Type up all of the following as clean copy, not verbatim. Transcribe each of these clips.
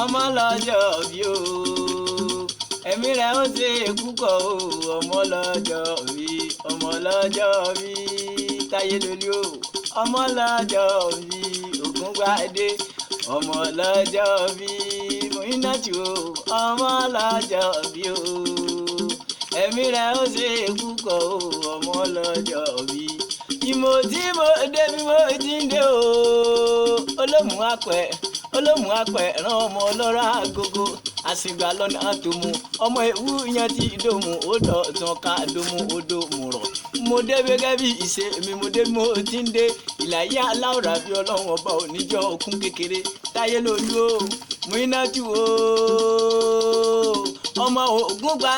Ọmọ lọ́jọ́ bí o, ẹ̀mí rẹ̀ ó ṣe púpọ̀ o. Ọmọ lọ́jọ́ bí, ọmọ lọ́jọ́ bí, Táyé lolú o. Ọmọ lọ́jọ́ bí, Ògúngbadé. Ọmọ lọ́jọ́ bí, Mùínátù o. Ọmọ lọ́jọ́ bí o, ẹ̀mí rẹ̀ ó ṣe púpọ̀ o. Ọmọ lọ́jọ́ bí. Ìmọ̀ tí mo dé bí mo ti ń dé o, olómù apẹ̀, olómù apẹ̀ ràn, ọmọ ọlọ́rọ̀ agogo àsìgbà lọ́nà tó mu ọmọ ewu yẹn ti dòmù ó dọ̀tàn ká dòmù ó dòmù rọ̀. Mo dé gẹ́gẹ́ bí ìṣe mi, mo dé mo ti ń dé ìlàyé aláwòrán bí ọlọ́run ọba oníjọ́ òkun kékeré. Táyé lolú o, Mùínátù o, ọmọ Ògúngba,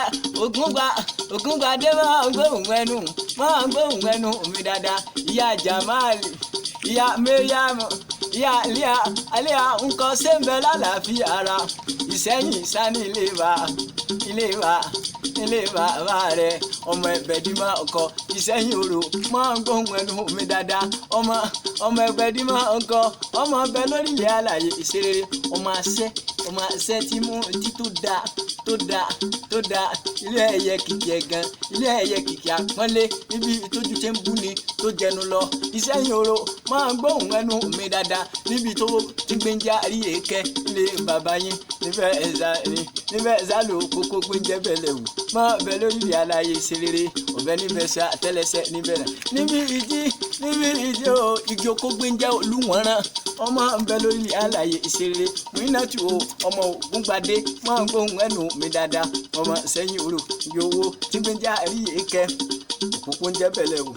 Ògúngba, Ògúngbadé, máa ń gbóhùn ẹnu, máa ń gbóhùn ẹnu mi dáadáa. Ìyá Jamali, ìyá Mariam, ìyá Alia, Alia nǹkan ṣe ń bẹ lálàáfíà ara. Ìsẹ́yìn sani ilé wa, ilé wa, ilé bàbá rẹ. Ọmọ ẹgbẹ̀dì máa kọ Ìsẹ́yìn òrò, máa ń gbóhùn ẹnu mi dáadáa. Ọmọ, ọmọ ẹgbẹ̀dì máa ń kọ ọmọ ọbẹ̀ lórílẹ̀ àlàyé ìṣeré. Ọmọ àṣẹ, ọmọ àṣẹ tí mú tí tó dáa, tó dáa, tó dáa. Ilé ẹyẹ kìkì ẹ̀gàn, ilé ẹyẹ kìkì àpọ́nlé, níbi ìtójú ṣe ń bú ni tó jẹnu lọ. Ìsẹ́yìn òrò, máa ń gbóhùn ẹnu mi dáadáa, níbi tó ti gbé ń já rí èké ilé bàbá yín níbẹ̀. Ẹ̀zá ni níbẹ̀ ẹ̀zá lò kókó gbé ń jẹ́ bẹ̀lẹ̀ wù mọ́ bẹ lórílẹ̀ aláyé ìṣeré ọ̀bẹ níbẹ̀ sọ àtẹ́lẹsẹ̀ níbẹ̀ náà níbi ìdí, níbi ìdí o, igi oko gbé ń jẹ́ olúwọ̀nrán. Ọmọ bẹ lórílẹ̀ aláyé ìṣeré. Mùínátù o, ọmọ Ògúngbadé, máa ń gbóhùn ẹnu mi dáadáa. Ọmọ Sẹ́yìn òrò, igi owó tí gbé ń já rí èké òpópó ń jẹ́ bẹ̀lẹ̀ wù,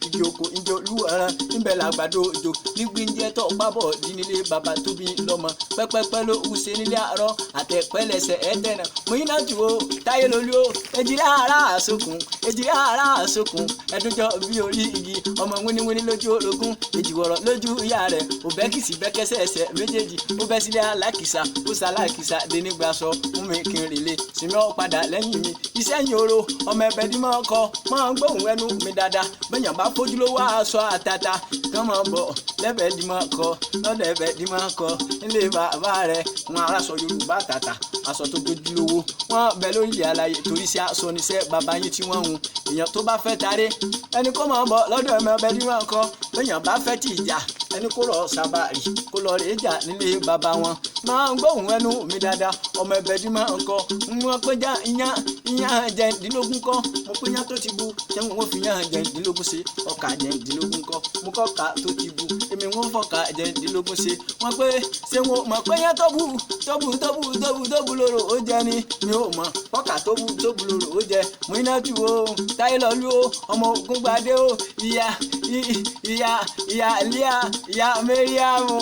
igi oko ìjọ olúwọ̀nrán níbẹ̀ làgbàdo òjò nígbì ń jẹ́ tọ́ pábọ̀ dí nílé bàbá tóbi lọ́mọ pẹ́pẹ́pẹ́ ló ń ṣe nílé àárọ̀ àtẹ̀pẹ́lẹsẹ̀ ẹ̀ẹ́dẹ̀nà. Mùínátù o, Táyé lolú o, èjìlá ara àsokùn, èjìlá ara àsokùn, ẹdúnjọ bí orí igi. Ọmọ wíníwíní lójú orogún, èjìwọ̀rọ̀ lójú ìyá rẹ̀, òbẹ́kìsì bẹ́kẹ́sẹ̀ ẹsẹ̀ méjèèjì, ó bẹ́ sílé alákìsà, ó sàlákìsà dé nígbà sọ mú mi kí n rèlé sinmi ọ́ padà lẹ́yìn mi. Ìsẹ́yìn oró, ọmọ ẹbẹ̀ dí máa kọ, máa ń gbóhùn ẹnu mi dáadáa. Bẹ́yàn bá fojúlówó aṣọ àtàtà kán máa bọ̀ lẹ́bẹ̀ẹ́ dí máa kọ lọ́dọ̀ ẹbẹ̀ dí máa kọ nílé bàbá rẹ̀. Wọn aráṣọ Yorùbá àtàtà, aṣọ tó dojúlówó, wọn bẹ lórílẹ̀ àlàyé torí sí aṣọ oníṣẹ́ bàbá yín tí wọ́n hun. Èèyàn tó bá fẹ́ taré ẹni kó máa bọ̀ lọ́dọ̀ ẹ̀mọ ẹbẹ̀ dí máa kọ. Bẹ́yàn bá fẹ́ tì ìjà ẹni kó lọ sábàrì kó lọ rèé jà nílé bàbá wọn. Máa ń gbóhùn ẹnu mi dáadáa. Ọmọ ẹbẹ̀ dí máa ń kọ wọn péjá iyán, iyán jẹ̀ǹdínlógún kọ́ mo pé yán tó ti bu ṣé wọn fi yán jẹ̀ǹdínlógún ṣe? Ọkà jẹ̀ǹdínlógún kọ́ mo kọ́ ká tó ti bu, èmi wọn fọkà jẹ̀ǹdínlógún ṣe. Wọn pé ṣé wọn mọ̀ pé yán tó bu, tó bu, tó bu, tó bu, tó bu lóró ó jẹ ni? Mi ò mọ̀ fọkà tó bu, tó bu lóró ó jẹ. Mùínátù o, Táyé lọ́lú o, ọmọ Ògúngbadé o, ìyá ìyá ìyá Líà, ìyá Mẹ́ríàmù,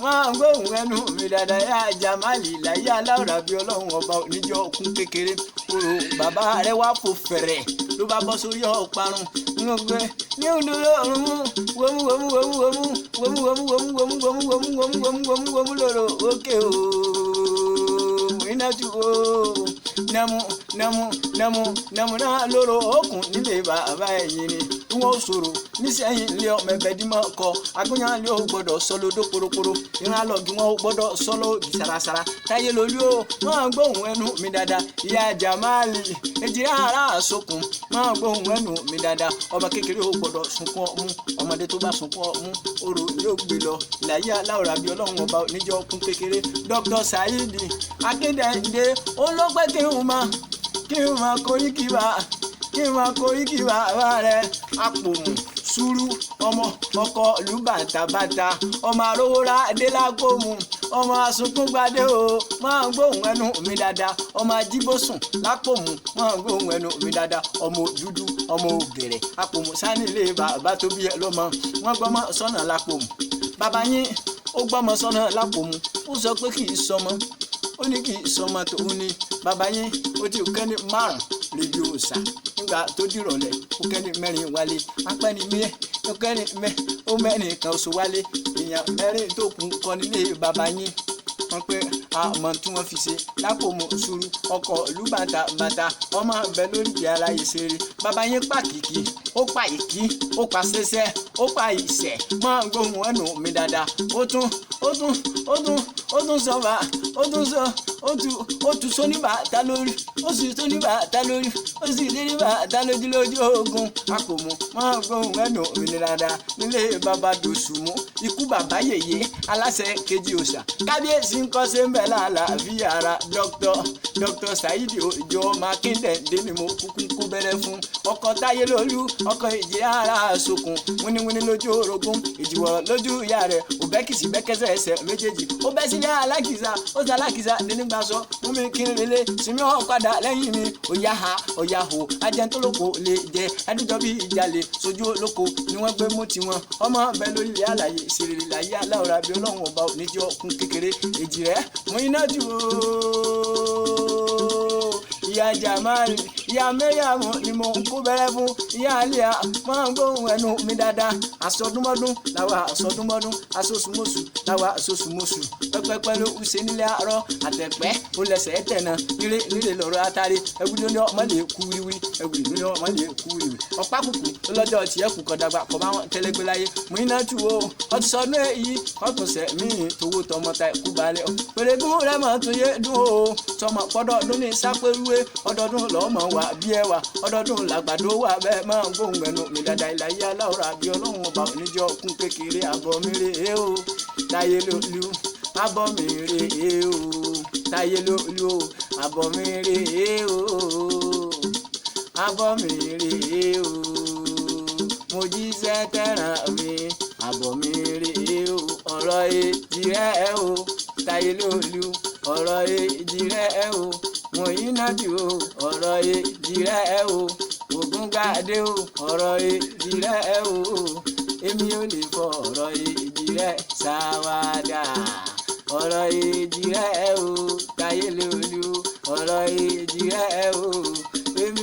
wọn gbóhùn ẹnu mi dáadáa. Yá Jamali láyé aláwòrán bí ọlọ́run ọba oníjọ́ òkun kékeré kúrò bàbá rẹ̀ wá fò fẹ̀rẹ̀ ló bá bọ́ sórí ọ̀parun ngbẹ ní òdòdó ọ̀run wòmú wòmú wòmú wòmú wòmú wòmú wòmú wòmú wòmú wòmú wòmú wòmú wòmú lòrò òkè o. Mùínátù o, nẹmu nẹmu nẹmu nẹmu náà lóró òkun nílé bàbá ẹ̀yìn ni wọ́n sọ̀rọ̀ nísẹ̀yìn ilé ọmọ ẹbẹ̀ dí máa kọ agbóyan ilé ò gbọ́dọ̀ sọlọ dó poroporo ìran alọ́gì wọn ò gbọ́dọ̀ sọlọ ògì sarasara. Táyé lolú o, máa gbóhùn ẹnu mi dáadáa. Ìyá Jamali, èjìrá ara àsokùn, máa gbóhùn ẹnu mi dáadáa. Ọmọ kékeré ò gbọ́dọ̀ sunkún ọmú, ọmọdé tó bá sunkún ọmú orò yóò gbé lọ. Ìlàyé aláwòrán bí ọlọ́run ọba oníjọ́ kún kékeré. Dr. Saheed Akíndéǹde olópẹ́ kí n máa koríki bá, kí n máa koríki bàbá rẹ̀. Àpòmù sùúrù, ọmọ ọkọ ìlú bàtàbàtà, ọmọ arówóra adélákòmù, ọmọ asunkúngbadé o, máa ń gbóhùn ẹnu mi dáadáa. Ọmọ ajíbósùn lápòmù, máa ń gbóhùn ẹnu mi dáadáa. Ọmọ dúdú, ọmọ ògèrè, àpòmù sanilé bàbá tó bí ẹ lọ́mọ. Wọ́n gbọ́mọ sọ́nà lápòmù, bàbá yín ó gbọ́mọ sọ́nà lápòmù, ó sọ pé kì í sọmọ, ó ní kì í sọmọ tòun ni. Bàbá yín ó ti kẹ́ni 5 rédíò sà, nígbà tó dìrọ̀lẹ́ ó kẹ́ni 4 wálé, apẹ́ni mẹ́ ó kẹ́ni mẹ́ ó mẹ́rin kan oṣù wálé. Èèyàn 4 tó kù kọ́ nílé bàbá yín, wọ́n pé àmọ́ tí wọ́n fi ṣe lápòmọ̀ sùúrù ọkọ̀ ìlú bàtà bàtà, ọmọ bẹ lórí ìyá aláyé ṣeré. Bàbá yín pa kìkì, ó pa ìkí, ó pa ṣẹṣẹ, ó pa ìṣẹ̀. Máa gbóhùn ẹnu mi dáadáa. Ó tún ó tún ó tún ó tún sọ bá ó tún sọ ó tún sóníbàtà lórí, ó sì sóníbàtà lórí, ó sì sóníbàtà lójú lójú ogun. Àpòmù máa gbóhùn ẹnu mi dáadáa nílé bàbá dòṣùmù, ikú bàbá yèyé aláṣẹ kejì òòṣà kábíyèsí ń kọ́ sí ń bẹ̀ lálàáfíà ara. Dr. Saheed Òjó Mákindé ni mo kúkú kú bẹ̀rẹ̀ fún. Ọkọ táyé lólu, ọkọ ìjì ara sokùn wíníwíní lójú orogún, ìjìwọ̀ lójú ìyá rẹ̀, òbẹ́kìsì bẹ́kẹ́sẹ̀ ẹsẹ̀ méjèèjì, ó bẹ́ sílẹ̀ alákìsà, ó sì alákìsà nígbà sọ mú mi kí n lélẹ̀ sinmi ọ̀ padà lẹ́yìn mi. Òyà ha òyà hò ajẹ́ntólóko lè jẹ adújọ́ bí ìjàlè sojú olóko ni wọ́n gbé mú tiwọn. Ọmọ bẹ lórí ilẹ̀ àlàyé ìṣèrèrè láyé aláwòrán bí ọlọ́run ọba oníjọ́ kún kékeré èjì rẹ̀ mú iná jù ó. Ìyá Jamali, ìyá Mẹ́yàmú ni mo ń kó bẹ̀rẹ̀ fún. Ìyá Àlíyá máa ń gbóhùn ẹnu mi dáadáa. Àsọdúnmọ́dún làwa àsọdúnmọ́dún, àsosùmọ́sù làwa àsosùmọ́sù. Pẹ́pẹ́pẹ́ ló ń ṣe nílé àárọ̀ àtẹ̀pẹ́ ó lẹ́sẹ̀ tẹ̀nà nílé nílé lọ́rọ̀ atari ẹwúdó ní ọmọ lè kú wíwí, ẹwúdó ní ọmọ lè kú wíwí. Ọ̀pá kùkù lọ́jọ́ tiẹ̀ kù kọ́ dàgbà kọ́ bá wọn tẹ́lẹ́gbẹ́ láyé mú iná tù ó ọtí sọdún èyí ọtúnṣe míì tówó tọmọta ikú balẹ̀ ọ pèrègùn rẹ̀ mọ̀ tún yé dùn ó tọmọ pọ́dọ̀ọ́dún ní sápẹ́rúwé ọdọọdún lọ́mọ wà bí ẹ wà, ọdọọdún làgbàdo wà bẹ́ẹ̀ máa ń gbóhùn ẹnu mi dáadáa. Ìlàyé aláwòrán àbí ọlọ́run ọba oníjọ́ kún kékeré àbọ̀ mi rè é o táyé lólu, àbọ̀ mi rè é o táyé lólu o, àbọ̀ mi rè é o, àbọ̀ mi rè é o, mo jíṣẹ́ tẹ̀ràn mi, àbọ̀ mi rè é o. Ọ̀rọ̀ èjì rẹ̀ o táyé lólu, ọ̀rọ̀ èjì rẹ̀ o Muyinatu o, ọ̀rọ̀ èjì rẹ̀ o Ògúngbadé o, ọ̀rọ̀ èjì rẹ̀ o, èmi ò lè fọ ọ̀rọ̀ èjì rẹ̀ ṣàwádà. Ọ̀rọ̀ èjì rẹ̀ o táyé lólu, ọ̀rọ̀ èjì rẹ̀ o èmi.